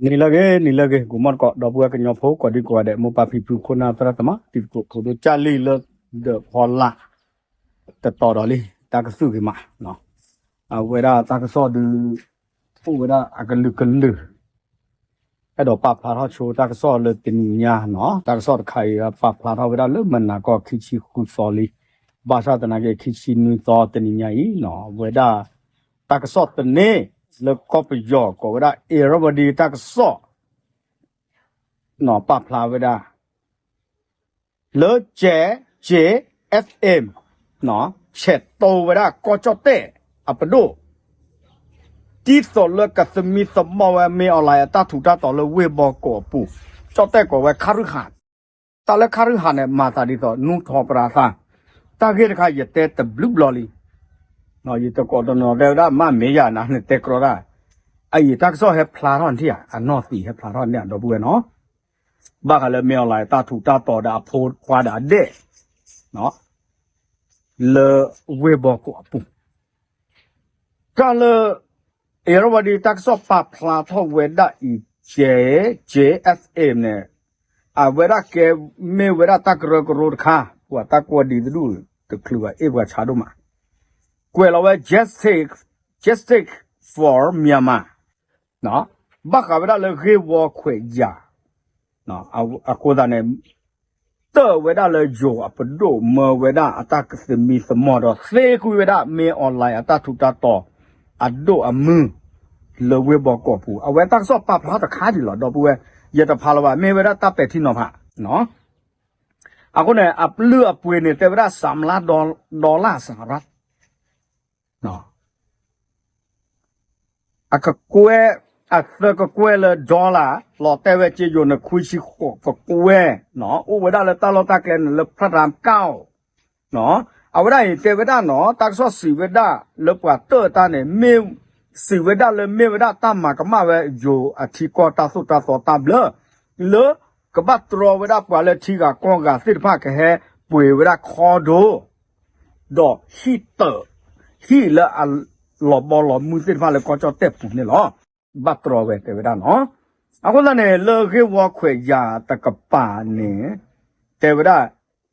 နံၤလၢအဂ့ၤ နံၤလၢအဂ့ၤ ဂီၤမီၢ်တကိး ဒီပုၢ်ဝဲၢ်ကညီဖိ ကိးဒံကိးဂၤဒဲး မိၢ်ပၢ်ဖံဖု ခိၣ်နၢ်သရၣ်သမါ တံၤသကိးဖိဒိၣ် ကၢ်လံၢ်လၢဒီးဖီလာ် တတီၤဒီးလံ တၢ်ကသုၣ်ဂ့ၤမး, အဝဲဒၣ်တၢ်ကစီၣ်ဒုး အိၣ်ဝဲဒၣ်အကလုာ်ကလုာ် အဲၣ်ဒိးပာ်ဖျါထီၣ်ဆိတၢ်ကစီၣ်လၢတနံၤညါနီၤ, တၢ်ကစီၣ်တခါအံၤ ပာ်ဖျါထီၣ်ဝဲဒၣ်လၢမုၢ်နၤကီၢ်ခံဆံဃုသီလံ, ဘၣ်ဆၣ်သနာ်က့ ခံဆံနွံသီတနံၤညါအံၤနီၤ, အဝဲဒၣ် တၢ်ကစီၣ်သန့ လၢကီၢ်ပယီၤကိးဝဲဒၣ် Irrawaddy တၢ်ကစီၣ် ပာ်ဖျါဝဲဒၣ် လၢကဲ ကဲ FM ဆဲးတိဝဲဒၣ်ကီၢ်ကၠီၣ်တဲၣ်အပဒိၣ် ဒ်သိးလၢကသမံသမိးဝဲ မင်းအောင်လှိုင် အတၢ်ထူးတၢ်တီၤလၢဝ့ၢ်ဘီကီးအပူၤ, ကၠီၣ်တဲၣ်ကိးဝဲခါရူၢ်ဟၣ်, တၢ်လၢခါရူၢ်ဟၣ်န့ၣ် မၤသးဒ်သိး နူၢ်ထီၣ်ပရၤသး, တၢ်ဂ့ၢ်တခါ ယတဲတဘျုးဘျီလံ, ယတကိးတနီၤတဲဝဲဒၣ် မ့ၢ်မ့ၢ်ယၤနၤ နတဲကြီတၢ်, အအံၤ တၢ်ကစီၣ်ဟဲဖျါထီၣ်န့ၣ် အနီၢ်သံးဟဲဖျါထီၣ်န့ၣ် အဒီပုၢ်ဝဲၢ်နီၤ, ဘၣ်ဃးလၢ မင်းအောင်လှိုင် အတၢ်ထူးတၢ်တီၤဒီးအဖိခွါဒီးအဒဲၣ် လၢဝ့ၢ်ဘီကီးအပူၤ, တၢ်လၢ Irrawaddy တၢ်ကစီၣ်ပာ်ဖျါထီၣ်ဝဲဒၣ်အံၤ ကဲ ကဲ FM န့ၣ်, အဝဲဒၣ်ကဲ မ့ၢ်ဝဲဒၣ်တၢ်ကရၢကရိတခါ, ပှၤတၢ်ကွၢ်ဒံးတဒူၣ် တချုးဘၣ်အ့ၣ်ပှၤဆါဒိၣ်မး, ကွဲးလီၤဝဲ Justice, Justice for Myanmar ဘၣ်ဃးဝဲဒၣ်လၢဂ့ၢ်ဝီခွဲးယာ် အဃိသတးန့ၣ် တၢၢ်ဝဲဒၣ်လၢယိၤအပဒိၣ် မၢဝဲဒၣ်အတၢ်ကသမံသမိးဒီး သ့ကွံာ်ဝဲဒၣ် မင်းအောင်လှိုင် အတၢ်ထူးတၢ်တီၤ အဒိၣ်အမုၢ် လၢဝ့ၢ်ဘီကီးပူၤ, အဝဲတၢ်ကစီၣ်ပာ်ဖျါတခါဒံးလီၤ ဒီပုၢ်ဝဲၢ်, ယတဖးလၢၤဘၣ် မ့ၢ်ဝဲဒၣ်တၢ်ပဲာ်ထံနီၤဖး, အဃိန့ၣ် အလုၢ်အပှ့ၤန့ၣ် တဲဝဲဒၣ် စၢမ်လါ dollar စဟရၣ် အကကွဲၢ် အသၢကကွဲၢ်လၢ dollar လီၤတဲာ်ဝဲက့ယိၤန့ၣ် ခွံဆံဃိးကကွဲၢ်, အိၣ်ဝဲဒၣ်လၢတၢ်လီၢ်တၢ်ကျဲန့ၣ်လၢ ဖရၣ်တၢ်ကၣ် အဝဲဒၣ်အံၤတဲဝဲဒၣ်နီၤ တၢ်ကစီၣ်စံးဝဲဒၣ်လၢပှၤတၢၢ်တၢ်န့ၣ် မ့ၢ်စံးဝဲဒၣ်လၢမ့ၢ်ဝဲဒၣ်တၢ်မၤကမၣ်ဝဲယိၤအထံကီၢ်တၢ်သိၣ်တၢ်သီတၢ်ဘျၢ လၢကဘၣ်တြီဝဲဒၣ်ပှၤလၢထံဂၤကီၢ်ဂၤသ့ၣ်တဖၣ်ကဟဲပှ့ၤဝဲဒၣ် condo ဒီးဟံၣ်တၢး ဟံၣ်လၢအလီၤဘီလီၤမုၢ်သ့ၣ်တဖၣ်လၢကီၢ်ကၠီၣ်တဲၣ်ပူၤန့ၣ်လီၤ. ဘၣ်တြီဝဲတဲဝဲဒၣ်နီၤ. အဃိသတးန့ၣ် လၢဂ့ၢ်ဝီခွဲးယာ်တကပၤန့ၣ် တဲဝဲဒၣ်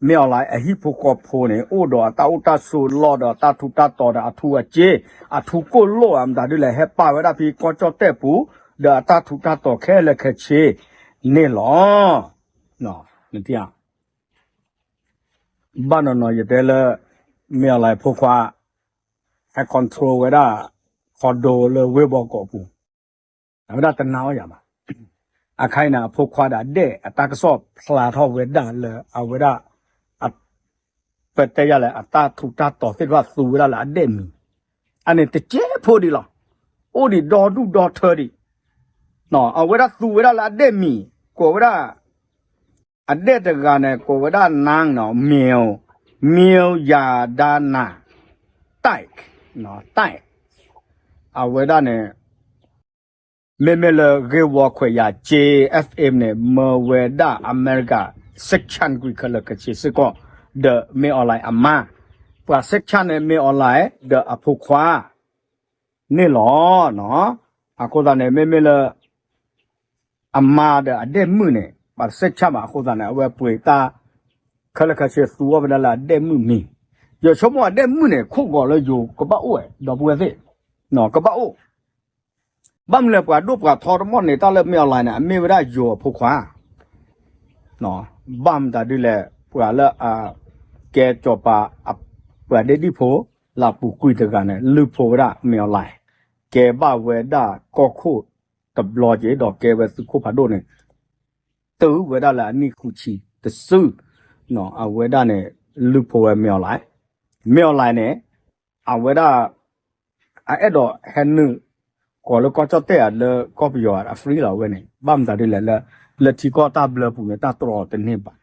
မင်းအောင်လှိုင် အဟံၣ်ဖိဃီဖိန့ၣ် အိၣ်ဒီးအတၢ်အိၣ်တၢ်ဆိးလီၢ်ဒီးအတၢ်ထူးတၢ်တီၤဒီးအထူအက့ အထူကိၣ်လိၣ်အမတၤဒ်လဲၣ် ဟဲပာ်ဝဲဒၣ်ဖဲကီၢ်ကၠီၣ်တဲၣ်ပူၤ ဒီးအတၢ်ထူးတၢ်တီၤခဲလၢာ်ခဲဆ့န့ၣ်လီၤ. ဘၣ်နီၤနီၤ ယတဲလၢ မင်းအောင်လှိုင် အဖိခွါ ဟဲ control ဝဲဒၣ် condo လၢဝ့ၢ်ဘီကီးပူၤ, အဝဲဒၣ်တနာ်အီၤယၤဘၣ်. အခါအံၤန့ၣ် အဖိခွါဒီးအဒဲၣ်အတၢ်ကစီၣ်ဖျါထီၣ်ဝဲဒၣ်လၢအဝဲဒၣ် ပတဲယၤလဲၣ် အတၢ်ထူးတၢ်တီၤသ့ၣ်တဖၣ်သူဝဲဒၣ်လၢအဒဲၣ်မံၤ, အန့ၣ်တကဲးဖိဒံးလီၤ. အိၣ်ဒံးဒီဒူၣ်ဒီထၢဒံး, အဝဲဒၣ်သူဝဲဒၣ်လၢအဒဲၣ်မံၤ, ကိးဝဲဒၣ် အဒဲၣ်တဂၤန့ၣ် ကိးဝဲဒၣ် နၢင်းနီၤ မၠိ မၠိယၤဒါနၤ တၢၣ် တၢၣ် အဝဲဒၣ်န့ၣ် မ့မ့ၢ်လၢဂ့ၢ်ဝီခွဲးယာ် က့ FM န့ၣ် မၢဝဲဒၣ်အမဲရကၤ စဲးဆၣ်ကွံာ်ခဲလၢာ်ခဲဆ့စ့ၢ်ကီး ဒီးမင်းအောင်လှိုင် အမါ, ပှၤစဲးဆၣ်န့ၣ် မင်းအောင်လှိုင် ဒီးအဖိခွါ န့ၣ်လီၤ. အဃိသတးန့ၣ် မ့မ့ၢ်လၢ အမါဒီးအဒဲၣ်မုၣ်န့ၣ် ပှၤတစဲးဆၣ်ဘၣ်အဃိသတးန့ၣ် အဝဲပှ့ၤတၢ် ခဲလၢာ်ခဲဆ့သူအီၤဝဲဒၣ်လၢအဒဲၣ်မုၣ်မံၤ, ယဆိကမိၣ်အဒဲၣ်မုၣ်န့ၣ် ခိၣ်ဂီၤလၢယိၤကဘၣ်အိၣ်ဝဲ ဒီပုၢ်ဝဲၢ်သ့ၣ်, ကဘၣ်အိၣ် ဘၣ်မနုၤလဲၣ် ပှၤဒိၣ်ပှၤထီတမီၢ်န့ၣ် တၢ်လၢမင်းအောင်လှိုင်န့ၣ် အမ့ၢ်ဝဲဒၣ်ယိၤအဖိခွါ, ဘၣ်မတၤဒ်လဲၣ် ပှၤလၢအ ကဲစီၤပၤ ပှၤဒ့ဒံၣ်ဖိ လၢပူၤကွံာ်တဂၤန့ၣ် လုၢ်ဖိဝဲဒၣ်မင်းအောင်လှိုင်, ကဲဘၣ်ဝဲဒၣ်ကီၢ်ခိၣ်တဘျီက့ၤ ဒီးကဲဝဲသုးခိၣ်ဖးဒိၣ်န့ၣ် တုၤဝဲဒၣ်လၢအနံၣ်ဃုဆံတစု, အဝဲဒၣ်န့ၣ် လုၢ်ဖိဝဲမင်းအောင်လှိုင်, မင်းအောင်လှိုင်န့ၣ် အဝဲဒၣ် အအဲၣ်ဒိးဟဲနုာ် ကိးလၢကီၢ်ကၠီၣ်တဲၣ်ဧါ လၢကီၢ်ပယီၤဧါ အ free လီၤဝဲန့ၣ် ဘၣ်မတၤဒ်လဲၣ်လၢ လၢထံကီၢ်တၢ်ဘျၢပူၤန့ၣ် တၢ်တြီတန့ၢ်ဘၣ်.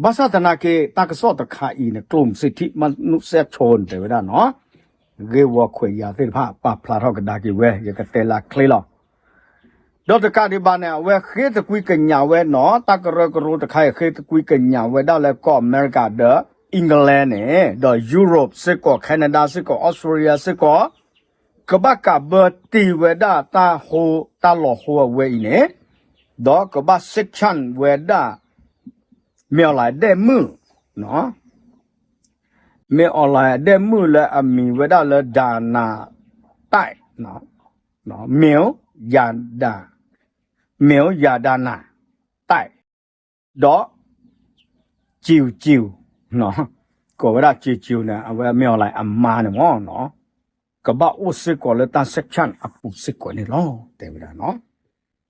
ဘၣ်ဆၣ်သနာ်က့ တၢ်ကစီၣ်တခါအံၤန့ၣ် ကၠိၣ်စ့ထံ မနုစဲးဆိန့ၣ် တဲဝဲဒၣ်နီၤ ဂ့ၢ်ဝီခွဲးယာ်သ့ၣ်တဖၣ် ပာ်ဖျါထီၣ်ကဒါက့ၤဝဲ ယကတဲလၢချ့လီၤ. ဒီးတကးဒံးဘၣ်န့ၣ် အဝဲဃ့သကွံာ်ကညးဝဲနီၤ တၢ်ကရၢကရိတခါအံၤ ဃ့သကွံာ်ကညးဝဲဒၣ်လၢကီၢ်အမဲရကၤဒီး England န့ၣ် ဒီး Europe စ့ၢ်ကီး Canada စ့ၢ်ကီး Australia စ့ၢ်ကီး ကဘၣ်ကးဘၢတ့ၢ်ဝဲဒၣ်တၢ်ဟိ တၢ်လီၤဟိအဝဲအံၤန့ၣ်, ဒီးကဘၣ် sanction ဝဲဒၣ် မင်းအောင်လှိုင် အဒဲၣ်မုၣ်, မင်းအောင်လှိုင် အဒဲၣ်မုၣ်လၢအမံၤဝဲဒၣ်လၢ ဒါနၤ တိုက်, မင်းအောင် ဒါနၤ မင်းအောင် ဒါနၤ တိုက်, ဒီး ကၠူကၠူ, ကိးဝဲဒၣ်ကၠူကၠူန့ၣ် အဝဲမင်းအောင်လှိုင် အမါန့ၣ်မ့ၢ်နီၤ, ကဘၣ်အိၣ်စ့ၢ်ကီးလၢတၢ် sanction အပူၤစ့ၢ်ကီးန့ၣ်လီၤ တဲဝဲဒၣ်နီၤ.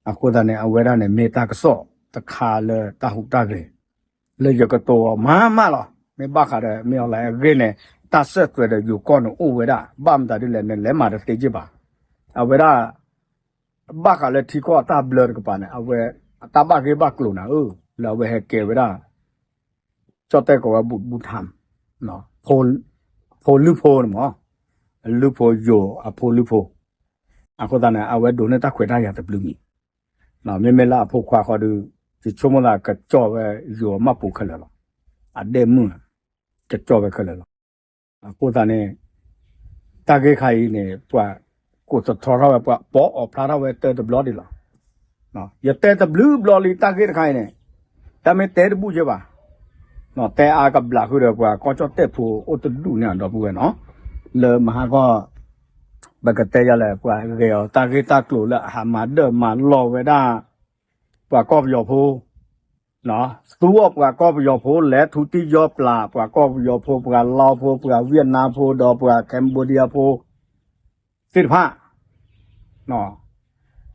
အဃိသတးန့ၣ် အဝဲဒၣ်န့ၣ် မ့ၢ်တၢ်ကစီၣ်တခါလၢတၢ်ဟူးတၢ်ဂဲၤ လၢယကတိၤအီၤမးမးလီၤ. မ့ၢ်ဘၣ်ဃးဒီး မင်းအောင်လှိုင် အဂ့ၢ်န့ၣ် တၢ်စဲးသွဲးဒီးယိၤကီၢ်န့ၣ်အိၣ်ဝဲဒၣ်, ဘၣ်မတၤဒ်လဲၣ်န့ၣ် လဲၤမၤတသ့က့ၢ်ဘၣ်. အဝဲဒၣ် ဘၣ်ဃးလၢထံကီၢ်အတၢ်ဘျၢတကပၤန့ၣ် အဝဲ အတၢ်ဘၣ်ဂ့ၢ်ဘၣ်ကျိၤန့ၣ် လၢအဝဲဟဲကဲဝဲဒၣ် ကၠီၣ်တဲၣ်ကိးဝဲ ဘူၣ်ထၣ်, ဖိလုၢ်ဖိန့ၣ်မ့ၢ်, လုၢ်ဖိယိၤအဖိလုၢ်ဖိ, အဃိသတးန့ၣ် အဝဲဒိးန့ၢ်တၢ်ခွဲးတၢ်ယာ်တဘျုးမံၤ, မ့မ့ၢ်လၢအဖိခွါဃီဒီး ယဆိကမိၣ်သးကကၠီၣ်ဝဲယိၤအမၢ်ပူၤခဲလၢာ်လီၤ. အဒဲၣ်မုၣ် ကကၠီၣ်ဝဲခဲလၢာ်လီၤ. အဃိသတးန့ၣ် တၢ်ဂ့ၢ်ခါအံၤန့ၣ် ပှၤကိးသထီထီၣ်ဝဲ ပှၤပိာ်အီၣ်ဖျါထီၣ်ဝဲတၢတဘျီဒံးလီၤ. ယတဲတဘျုးဘျီလံ တၢ်ဂ့ၢ်တခါအံၤန့ၣ်, တၢ်မ့ၢ်တဲတဘူၣ်က့ဘၣ်, တဲအါကဘျးဃုာ်ဒီး ပှၤကီၢ်ကၠီၣ်တဲၣ်ဖိအိၣ်တဒူၣ်န့ၣ် ဒီပုၢ်ဝဲၢ်နီၤ, လၢမဟါကီၢ် ပကတဲယၤလဲၣ် ပှၤဂဲၤအီၤတၢ်ဂ့ၢ်တၢ်ကျိၤလၢအဟးမၤဒၢၣ်မၤလီၤဝဲဒၣ် ပှၤကီၢ်ပယီၤဖိ သူအီၣ်ပှၤကီၢ်ပယီၤဖိ လဲၤထူတံၢ်ယီပျၢ် ပှၤကီၢ်ပယီၤဖိ ပှၤလီဖိ ပှၤဝံၣ်နါဖိ ဒီးပှၤ Cambodia ဖိ သ့ၣ်တဖၣ်,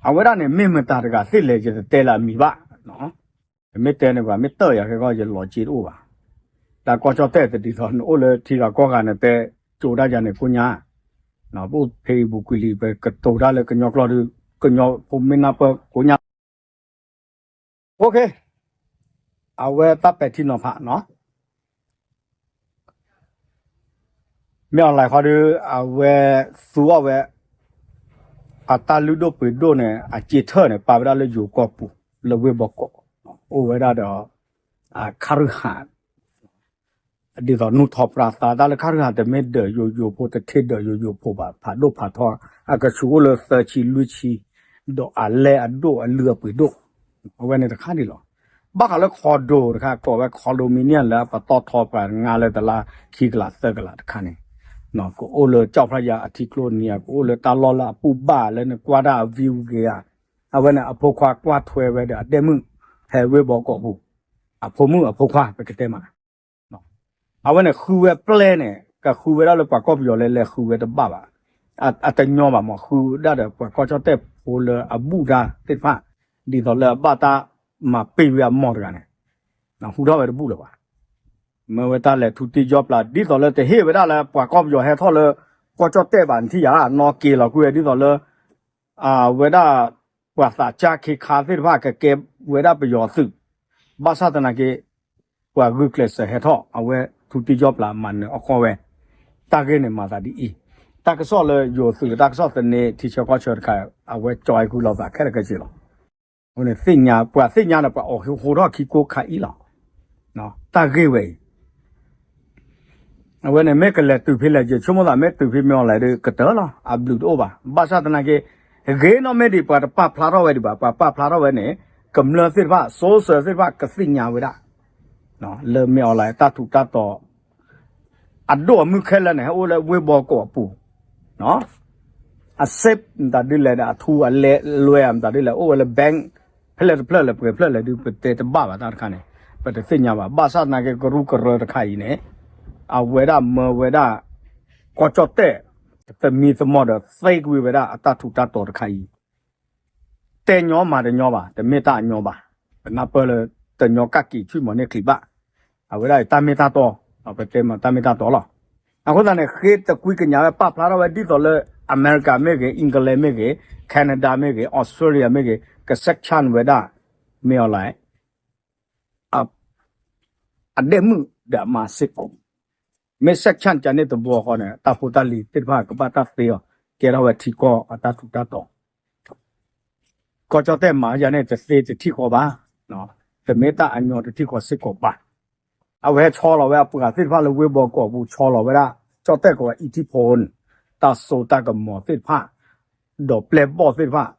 အဝဲဒၣ်န့ၣ် မ့ၢ်မတၤတဂၤသ့ၣ်လဲၣ် ယတတဲလၢအမံၤဘၣ်, မ့ၢ်တဲန့ၣ် ပှၤမ့ၢ်တၢၢ်ယၤခဲကီၢ် ယလီၤစ့တအိၣ်ဘၣ်, တၢ်ကီၢ်ကၠီၣ်တဲၣ်တဒ်သိး နအိၣ်လၢထံဂၤကီၢ်ဂၤန့ၣ် တဲကၠိဒၣ်ယၤန့ၣ်ကိညါ, ပအိၣ်ဖဲအံၤပူၤကွံာ်လံ ပကတိၤတၢ်လၢကညီကျိာ်ဒီး ကညီဖိမ့ၢ်နၢ်ပၢၢ်ကိညါ အဝဲတၢ်ပဲာ်ထံနီၤဖးနီၤ, မ့ၢ်အီၤလဲၤခီဒီး အဝဲသူအီၣ်ဝဲ အတၢ်လုၢ်ဒိၣ်ပှ့ၤဒိၣ်န့ၣ် အစ့ထၢၣ်န့ၣ် ပာ်ဝဲဒၣ်လၢယိၤကီၢ်ပူၤ လၢဝ့ၢ်ဘီကီး အိၣ်ဝဲဒၣ်ဒီး ခရူၢ်ဟၣ် ဒ်သိးနူၢ်ထီၣ်ပြးသးတၢ်လၢခရူၢ်ဟၣ် တမ့ၢ်ဒၢးယိယိဖိ တထ့ဒၢးယိယိဖိဘၣ် ဖးဒိၣ်ဖးထီ အကဆူးအိၣ်လၢသၢဆံလွံၢ်ဆံ ဒီးအလဲအဒိၣ်အလုၢ်အပှ့ၤဒိၣ် အဝဲန့ၣ်တခါဒ်လီၤ. ဘၣ်ဃးလၢ condo တခါ ကိးဝဲ condominium လၢအပတီၢ်ထီပှၤငါလၢတလါခံကလးသၢကလးတခါန့ၣ် ကအိၣ်လၢကၠီၣ်ဖျါယၤအထံကျိနံၤဧါ ကအိၣ်လၢတၢ်လီၢ်လၢအဘူၣ်ဘၣ်လၢနကွၢ်တၢ်အ view ဂ့ၤဧါ, အဝဲန့ၣ်အဖိခွါကွၢ်ထွဲဝဲဒီးအဒဲၣ်မုၣ် ဖဲဝ့ၢ်ဘီကီးပူၤ, အဖိမုၣ်အဖိခွါ ပကတဲမး အဝဲန့ၣ်ဃုဝဲပျဲၢ်န့ၣ် ကဃုဝဲဒၣ်လၢပှၤကီၢ်ပယီၤလဲၤလဲၤဃုဝဲတဘၣ်ဘၣ်, အတညီဘၣ်မး ဃုဝဲဒၣ်ဒီးပှၤကီၢ်ကၠီၣ်တဲၣ်ဖိလၢအဘူၣ်တၢ်သ့ၣ်တဖၣ် ဒ်သိးလၢအဘၣ်တၢ်မၤပ့ၢ်ဝံၤအမိၢ်တဂၤန့ၣ် ဟူထီၣ်ဝဲတဘူၣ်လၢၤဘၣ်. မ့ၢ်ဝဲတၢ်လဲၤထူတံၢ်ယီပျၢ် ဒ်သိးလၢတဟ့ၣ်ဝဲဒၣ်လၢပှၤကီၢ်ပယီၤဟဲထီၣ်လၢ ကီၢ်ကၠီၣ်တဲၣ်ဘၣ် နထံၣ်ယၤ နီၢ်က့ၤလီၤကွံာ်ဝဲ ဒ်သိးလၢ အဝဲဒၣ် ပှၤသးစၢ်ခ့ခါသ့ၣ်တဖၣ် ကကဲဝဲဒၣ်ပယီၤသုး, ဘၣ်ဆၣ်သနာ်က့ ပှၤဂုာ်ကျဲးစၢးဟဲထီၣ် အဝဲထူတံၢ်ယီပျၢ်မၤနၢၤအီၣ်ဃီဝဲ, တၢ်ဂ့ၢ်န့ၣ်မၤသးဒ်အံၤ, တၢ်ကစီၣ်လၢယိၤသုး တၢ်ကစီၣ်သန့ ထံဆၢကီၢ်ဆၢတခါ အဝဲကၠီဃုလီၤသးခဲလၢာ်ခဲဆ့လီၤ. သ့ၣ်ညါ ပှၤသ့ၣ်ညါဒီးပှၤအီၣ်ဟ့ၣ်ဟိထီၣ်ခံကိးခါအံၤလီၤ. တၢ်ဂ့ၢ်ဝဲအံၤ အဝဲန့ၣ်မ့ၢ်ကလဲၤတုၤဖဲလဲၣ် ယဆိကမိၣ်သးမ့ၢ်တုၤဖဲမ့ၢ်အီၤလဲၣ်ဒီးကတၢၢ်လီၤ အဘျုးတအိၣ်ဘၣ်. ဘၣ်ဆၣ်သနာ်က့ ဂ့ၤနီၢ်မ့ၢ်ဒံး ပှၤတပာ်ဖျါထီၣ်ဝဲဒံးဘၣ် ပှၤပာ်ဖျါထီၣ်ဝဲန့ၣ် ကမျၢၢ်သ့ၣ်တဖၣ် စိၤစၢၤသ့ၣ်တဖၣ်ကသ့ၣ်ညါဝဲဒၣ် လၢမ့ၢ်အီၤလဲၣ် တၢ်ထူးတၢ်တီၤ အဒိၣ်အမုၢ်ခဲလၢာ်န့ၣ် ဟဲအိၣ်လၢဝ့ၢ်ဘီကီးအပူၤ အစ့းမတၤဒ်လဲၣ်ဒီး အထူအလဲလွဲမတၤဒ်လဲၣ် အိၣ်ဝဲလၢ bank ဖဲလဲၣ်တဖျၢၣ်လဲၣ် ပှဲၤဖျၢၣ်လဲၣ်ဒုး ပတဲတဘၣ်ဘၣ်တၢ်တခါန့ၣ် ပတသ့ၣ်ညါဘၣ်. ဘၣ်ဆၣ်သနာ်က့ ကရူၢ်ကရၢတခါအံၤန့ၣ် အဝဲဒၣ်မၢဝဲဒၣ် ကီၢ်ကၠီၣ်တဲၣ် သမံသမိးဒီးသ့ကွံာ်ဝဲဒၣ်အတၢ်ထူးတၢ်တီၤတခါအံၤ တဲညီမၤတညီဘၣ် တမ့ၢ်တၢ်အညီဘၣ်. ပနၢ်ပၢၢ်လၢ တညီကၣ်က့ၤဆူၣ်မီၤန့ၢ်ချံးဘၣ်. အဝဲဒၣ်တၢ်မ့ၢ်တၢ်တီ ပတဲမ့ၢ်တၢ်မ့ၢ်တၢ်တီလီၤ. အဃိသတးန့ၣ် ဃ့တကွံကညးဝဲ ပာ်ဖျါထီၣ်ဝဲဒ်သိးလၢ အမဲရကၤမ့ၢ်ဂ့ၤ England မ့ၢ်ဂ့ၤ Canada မ့ၢ်ဂ့ၤ Australia မ့ၢ်ဂ့ၤ က sanction ဝဲဒၣ် မ့ၢ်အီၤလဲၣ် အဒဲၣ်မုၣ်ဒီးအမါစ့ၢ်ကီး, မ့ၢ် sanction ကန့ၣ်တဘျီဃီန့ၣ် တၢ်ဖိတၢ်လံၤသ့ၣ်တဖၣ်ကဘၣ်တၢ်သ့အီၤ ကဲထီၣ်ဝဲထံကီၢ်အတၢ်ထူးတၢ်တီၤ, ကီၢ်ကၠီၣ်တဲၣ်မၤယၤန့ၣ် တသ့တထံၣ်ဃီဘၣ်, တမ့ၢ်တၢ်အညီတထံၣ်ဃီစ့ၢ်ကီးဘၣ်. အဝဲဟဲဆီလီၤဝဲအပှၤသ့ၣ်တဖၣ်လၢဝ့ၢ်ဘီကီးပူၤ ဆီလီၤဝဲဒၣ် ကၠီၣ်တဲၣ်ကိးဝဲ အံထံဖိန့ၣ် တၢ်စိတၢ်ကမီၤသ့ၣ်တဖၣ်, ဒီးပျဲၢ်ဘီၣ်သ့ၣ်တဖၣ်,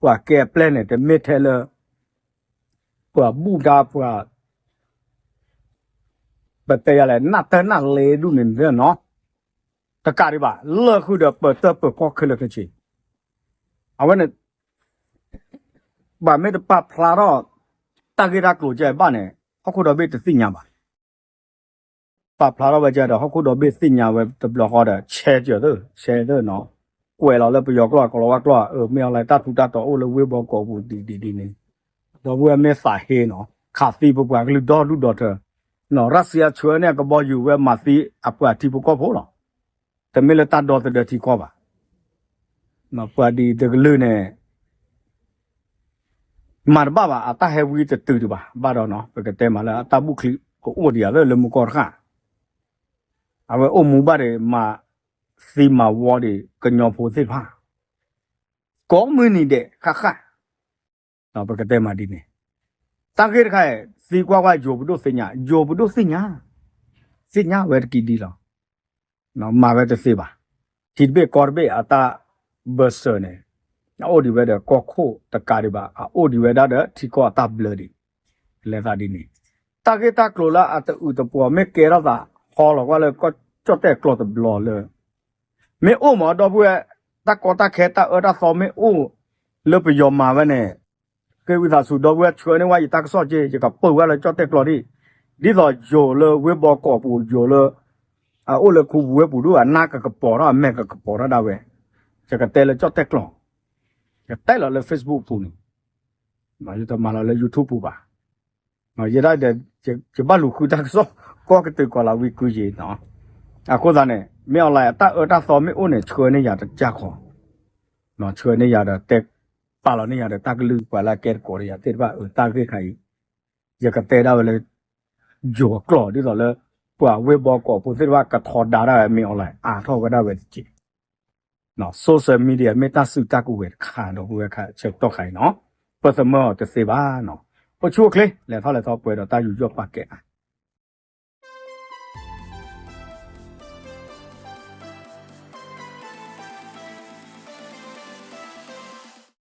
ပှၤကဲအပျဲၢ်န့ၣ် တမ့ၢ်ထဲလၢ ပှၤဘူၣ်ဒါပှၤ ပတဲယၤလဲၣ် နၢ်တၢ်နၢ်လဲဒူၣ်န့ၣ်နီၤ, တကးဒံးဘၣ် လၢာ်ဃုာ်ဒီးပၢၤတၢၢ်ပၢၤကီၢ်ခဲလၢာ်ခဲဆ့, အဝဲန့ၣ် ပှၤမ့ၢ်တပာ်ဖျါထီၣ် တၢ်ဂ့ၢ်တၢ်ကျိၤကဲဘၣ်န့ၣ် ဟီၣ်ခိၣ်ဒီဘ့ၣ်တသ့ၣ်ညါဘၣ်. ပာ်ဖျါထီၣ်ဝဲကဲဒီး ဟီၣ်ခိၣ်ဒီဘ့ၣ်သ့ၣ်ညါဝဲတဘျီဃီဒီး ဆဲးကၢၤသၢ ဆဲးသၢနီၤ, ကွဲးလီၤလၢပယီၤကျိာ် ကလီၤဝါကျိာ် အၢ မ့ၢ်အီၤလၢတၢ်ထူးတၢ်တီၤအိၣ်လၢဝ့ၢ်ဘီကီးပူၤဒ်ဒ်ဒ်န့ၣ်, ဒီပုၢ်ဝဲၢ်မ့ၢ်သးဟ့နီၤ ခးသံပပှၤကလုာ်ဒီဒူၣ်ဒီထၢ နီၤ ရၢၣ်စံယါဆှၢန့ၢ်အကဘီယူၤဝဲမၤသံအပှၤထံဖိကီၢ်ဖိလီၤ. တမ့ၢ်လၢတၢ်ဒီသဒၢထံကီၢ်ဘၣ်. ပှၤဒ်တကလုာ်န့ၣ် မၤတဘၣ်ဘၣ် အတၢ်ဟဲဝံတတုၤဒံးဘၣ် ဘၣ်ဒီးနီၤ ပကတဲမးလၢအတၢ်ဘူၣ်ချံကအိၣ်ဒံးယၤလၢလၢမူကီၢ်တဃၣ်, အဝဲအိၣ်မူဘၣ်ဒီး မၤသံမၤဝီဒံးကညီဖိသ့ၣ်တဖၣ် ကိးမုၢ်နံၤဒဲးဃၣ်ဃၣ် ပကတဲမးဒ်န့ၣ်, တၢ်ဂ့ၢ်တခါအံၤ သံကွၢ်ကွၢ်ယိၤပဒိၣ်သ့ၣ်ညါ ယိၤပဒိၣ်သ့ၣ်ညါ, သ့ၣ်ညါဝဲတက့ၢ်ဒ်လီၤ. မၤဝဲတသ့ဘၣ်. ထံတဘ့ၣ်ကီၢ်တဘ့ၣ်အတၢ်ဘၢၣ်စၢၤန့ၣ် အအိၣ်ဒံးဝဲဒီးကီၢ်ခိၣ်တကးဒံးဘၣ် အအိၣ်ဒံးဝဲဒၣ်ဒီးထံကီၢ်အတၢ်ဘျၢဒံး လဲၤသးဒ်န့ၣ်, တၢ်ဂ့ၢ်တၢ်ကျိၤလၢအတအုးတပှီၤမ့ၢ်ကဲထီၣ်သး ဟီလီၤကွၢ်လၢကီၢ်ကၠီၣ်တဲၣ်ကျီၢ်တဘျီလၢ မ့ၢ်အိၣ်မးဒီပုၢ်ဝဲၢ် တၢ်ကီတၢ်ခဲတၢ်အၢတၢ်သီမ့ၢ်အိၣ်လၢပယီၤမၤဝဲန့ၣ် ဃ့ဝံသးစူၤ ဒီပုၢ်ဝဲၢ်ဆှၢန့ၢ်ဝဲယတၢ်ကစီၣ်က့ ယကပၢၢ်ဝဲလၢကၠီၣ်တဲၣ်ကျီၢ်ဒံး, ဒ်သိးယိၤလၢဝ့ၢ်ဘီကီးပူၤ ယိၤလၢ အအိၣ်လၢခူပူၤဝ့ၢ်ပူၤဒိၣ် အနၢ်ကကပီၤထီၣ် အမဲာ်ကကပီၤထီၣ်ဒၣ်ဝဲ, ယကတဲလၢကၠီၣ်တဲၣ်ကျီၢ်, ယတဲလီၤလၢ Facebook ပူၤန့ၣ်, ယတမၤလီၤလၢ YouTube ပူၤဘၣ်. ယဲဒၣ်ဒီး ယဘၣ်လူၤဃုတၢ်ကစီၣ် ကီၢ်ကတၢၢ်ကီၤလၤဝံၤကုယ့ၤနီၤ, အဃိသတးန့ၣ် မ့ၢ်အီၤလၢ အတၢ်အၢတၢ်သီမ့ၢ်အိၣ်န့ၣ် ဆှၢန့ၢ်ယၤတကၢ်ခီ, ဆှၢန့ၢ်ယၤဒီးတဲ ပာ်လီၤန့ၢ်ယၤဒီးတၢ်ကလုၢ်ပှၤလၢအကဲတကိးဒီးယၤသ့ၣ်တဖၣ်အၢ တၢ်ဂ့ၢ်ခါအံၤ ယကတဲဒၣ်ဝဲလၢ ယိၤအကျီၢ်ဒ်သိးလၢ ပှၤဝ့ၢ်ဘီကီးဖိသ့ၣ်တဖၣ်ကထီဒါဒၣ်ဝဲ မ့ၢ်အီၤလၢ အါထီၣ်ဝဲဒၣ်ဝဲတက့ၢ် social media မ့ၢ်တၢ်စုတၢ်ကဝဲၤတခါဒီပုၢ်ဝဲၢ်ခါဆၢကတီၢ်ခါအံၤနီၤ, ပသမၢအီၤတသ့ဘၣ်နီၤ, အိၣ်ဆူၣ်အိၣ်ချ့ လဲၤထီၣ်လဲၤထီပှဲၤဒီးတၢ်ယူးယီၣ်ပာ်ကဲ